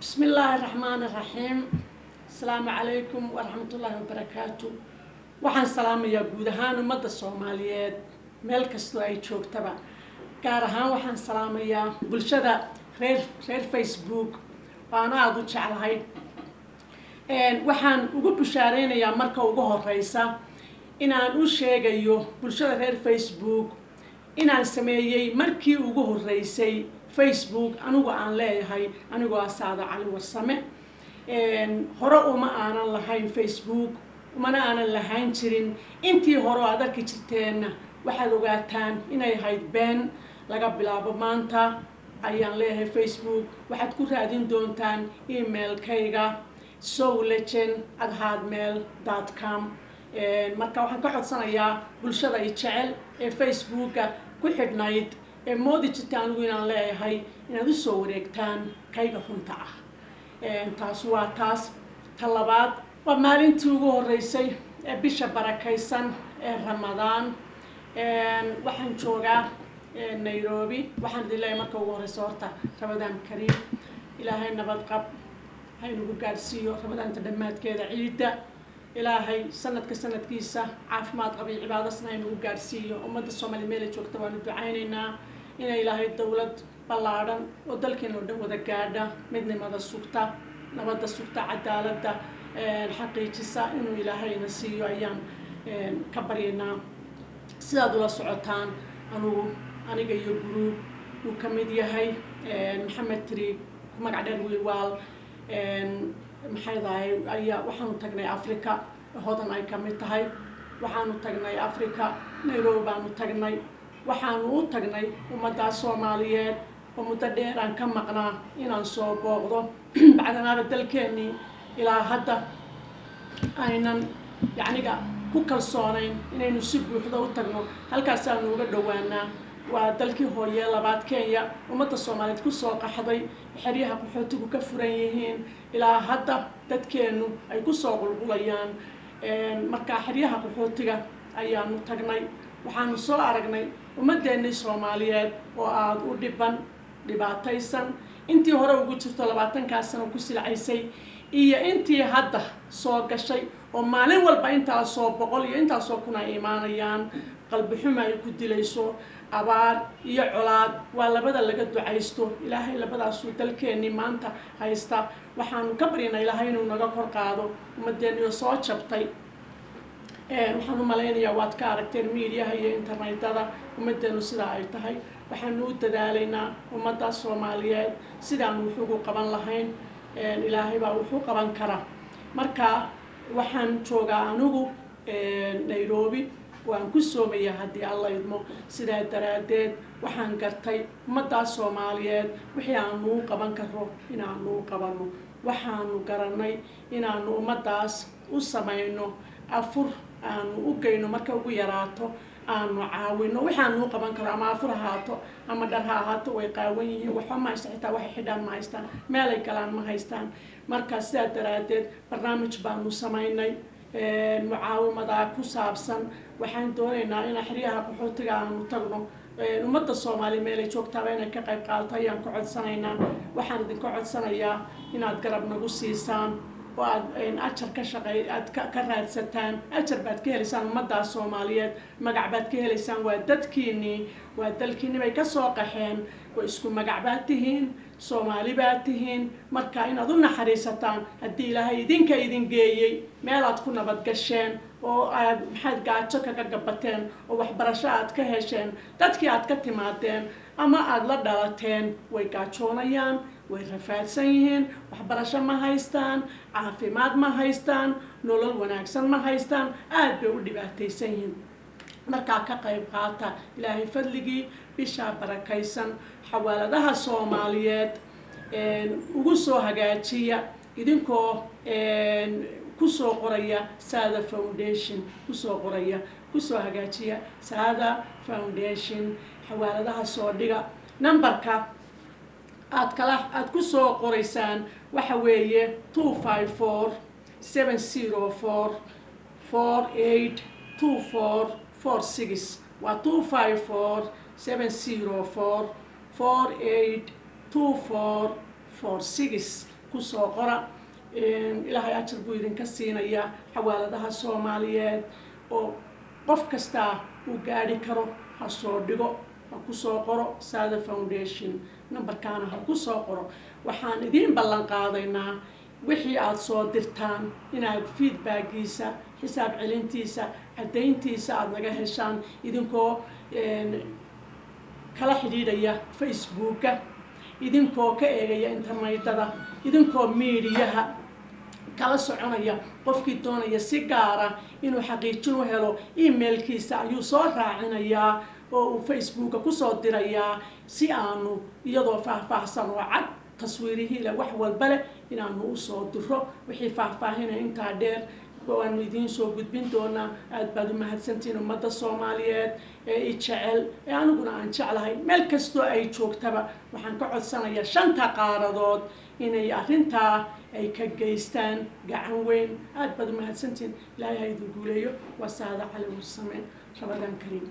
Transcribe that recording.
بسم الله الرحمن الرحيم. السلام عليكم ورحمة الله وبركاته. Waxaan salaamayaa guud ahaan ummadda Soomaaliyeed meel kastoo ay joogtaba. Gaar ahaan waxaan salaamayaa bulshada reer Facebook, waana aada u jeclahay. Waxaan ugu bushaareynayaa marka ugu horeysa inaan u sheegayo bulshada reer Facebook inaan sameeyey markii ugu horeysay Facebook anigu aan leeyahay, anigoo ah Saada Cali Warsame. Hore uma aanan lahayn Facebook, umana aanan lahaan jirin. Intii hore oo aad arki jirteenna waxaad ogaataan inay ahayd been. Laga bilaabo maanta ayaan leeyahay Facebook. Waxaad ku raadin doontaan emailkayga sowlegend@hotmail.com. Marka waxaan ka codsanayaa bulshada ay jecel ee Facebooka ku xidhnayd ee moodi jirta anigu inaan leeyahay inaad usoo wareegtaan kayga runta ah. Taas waa taas. Ta labaad, waa maalintii ugu horeysay ee bisha barakaysan ee Ramadaan. Waxaan joogaa Nairobi. Waxaan idin leeyahay marka ugu horeysa horta Ramadaan kariim. Ilaahay nabad qab haynagu gaadhsiiyo Ramadaanta dhammaadkeeda, ciidda. Ilaahay sanadka sanadkiisa caafimaad qab iyo cibaadasna haynagu gaadhsiiyo. Ummadda Soomaaliya meelay joogta waanu ducaynaynaa inay Ilaahay dowlad ballaadhan oo dalkeena oo dhan wada gaadha, midnimada sugta, nabadda sugta, cadaaladda xaqiijisa inuu Ilaahayna siiyo ayaan ka baryaynaa. Sidaad ula socotaan, aniga iyo group uu ka mid yahay Maxamed Tri, ku magac dheer Wiilwaal, maxay dahay, ayaa waxaanu tagnay Africa. Hodan ay ka mid tahay. Waxaanu tagnay Africa, Nairobi baanu tagnay. Waxaanu u tagnay ummaddaa Soomaaliyeed oo muddo dheer aan ka maqnaa inaan soo booqdo, bacdanaaba dalkeennii ilaa hadda aynan yacniga ku kalsoonayn inaynu si buuxda u tagno. Halkaasaanu uga dhowaanaa. Waa dalkii hooye labaad Kenya, ummadda Soomaaliyeed kusoo qaxday, xeryaha qaxootigu ka furan yihiin, ilaa hadda dadkeennu ay kusoo qulqulayaan. Markaa xeryaha qaxootiga ayaanu tagnay. Waxaanu soo aragnay ummadeennii Soomaaliyeed oo aada u dhiban, dhibaataysan, intii hore ugu jirto 20-kaas sano ku silcaysay iyo intii hadda soo gashay oo maalin walba intaasoo boqol iyo intaasoo kun ay imaanayaan. Qalbi xuma ay ku dilayso, abaar iyo colaad waa labada laga ducaysto. Ilaahay labadaasuu dalkeennii maanta haysta. Waxaanu ka baryanaa Ilaahay inuu naga kor qaado ummadeennioo soo jabtay. Waxaan u malaynayaa waad ka aragteen miidiyaha iyo internetada ummaddeenu sidaa ay tahay. Waxaanu u dadaalaynaa ummadda Soomaaliyeed sidaanu wax ugu qaban lahayn. Ilaahay baa wuxu qaban kara. Marka waxaan joogaa anigu Nairobi, waan ku soomayaa haddii Alla idmo. Sidaa daraaddeed waxaan gartay ummaddaas Soomaaliyeed wixii aanu u qaban karo inaanu u qabanno. Waxaanu garanay inaanu ummaddaas u samayno afur, aanu u geyno, marka ugu yaraato aanu caawino waxaanu u qaban karo, ama afur ahaato ama dhar ha ahaato. Way qaawan yihiin, waxba ma haysta, xitaa waxay xidhaan ma haystaan, meelay galaan ma haystaan. Marka sidaa daraaddeed barnaamij baanu samaynay mucaawimadaa ku saabsan. Waxaan doonaynaa in xeryaha qaxootiga aanu tagno. Ummadda Soomaaliya meelay joogtaaba inay ka qayb qaadato ayaan ka codsanaynaa. Waxaan idinka codsanayaa inaad garab nagu siisaan oo aad ajar ka shaqey aad ka raadsataan. Ajar baad ka helaysaan ummaddaas Soomaaliyeed, magac baad ka helaysaan. Waa dadkiinii, waa dalkiinii bay kasoo qaxeen, waa isku magac baad tihiin, Soomaali baad tihiin. Marka inaad u naxariisataan haddii Ilaahay idinka idin geeyey meelaad ku nabad gasheen oo aad maxaad gaajo kaga gabateen oo waxbarasho aad ka hesheen, dadkii aad ka timaadeen ama aada la dhalateen way gaajoonayaan, way rafaadsan yihiin, waxbarasho ma haystaan, caafimaad ma haystaan, nolol wanaagsan ma haystaan, aada bay u dhibaataysan yihiin. Markaa ka qayb qaata Ilaahay fadligii bishaa barakaysan. Xawaaladaha Soomaaliyeed ugu soo hagaajiya idinkoo kusoo qoraya Sada Foundation, kusoo qoraya, kusoo hagaajiya Sada Foundation. Xawaaladaha soo dhiga. Numberka aad kala aada kusoo qoraysaan waxa weeye 254704482446. Waa 254704482446. Kusoo qora, Ilaahay ajar buu idinka siinayaa. Xawaaladaha Soomaaliyeed oo qof kastaa uu gaadhi karo ha soo dhigo, ha kusoo qoro Saada Foundation, numberkaana ha kusoo qoro. Waxaan idiin ballan qaadaynaa wixii aada soo dirtaan inaad feedbackiisa, xisaab celintiisa, caddayntiisa aada naga heshaan, idinkoo kala xidhiidhaya Facebooka, idinkoo ka eegaya internetada, idinkoo miidiyaha kala soconaya. Qofkii doonaya si gaara inuu xaqiijin u helo, emailkiisa ayuu soo raacinayaa oo uu Facebooka kusoo dirayaa, si aanu iyadoo faahfaahsan oo cad, taswiirihii leh, wax walba leh, inaanu usoo diro. Wixii faahfaahinaya intaa dheer waanu idiin soo gudbin doonaa. Aada baad u mahadsantihiin ummadda Soomaaliyeed ee i jecel ee aniguna aan jeclahay, meel kastoo ay joogtaba. Waxaan ka codsanayaa shanta qaaradood inay arrintaa ay ka geystaan gacan weyn. Aada baad u mahadsantihiin. Ilaahay ha idin guuleeyo. Waa Saada Cali Warsame. Ramadaan kariim.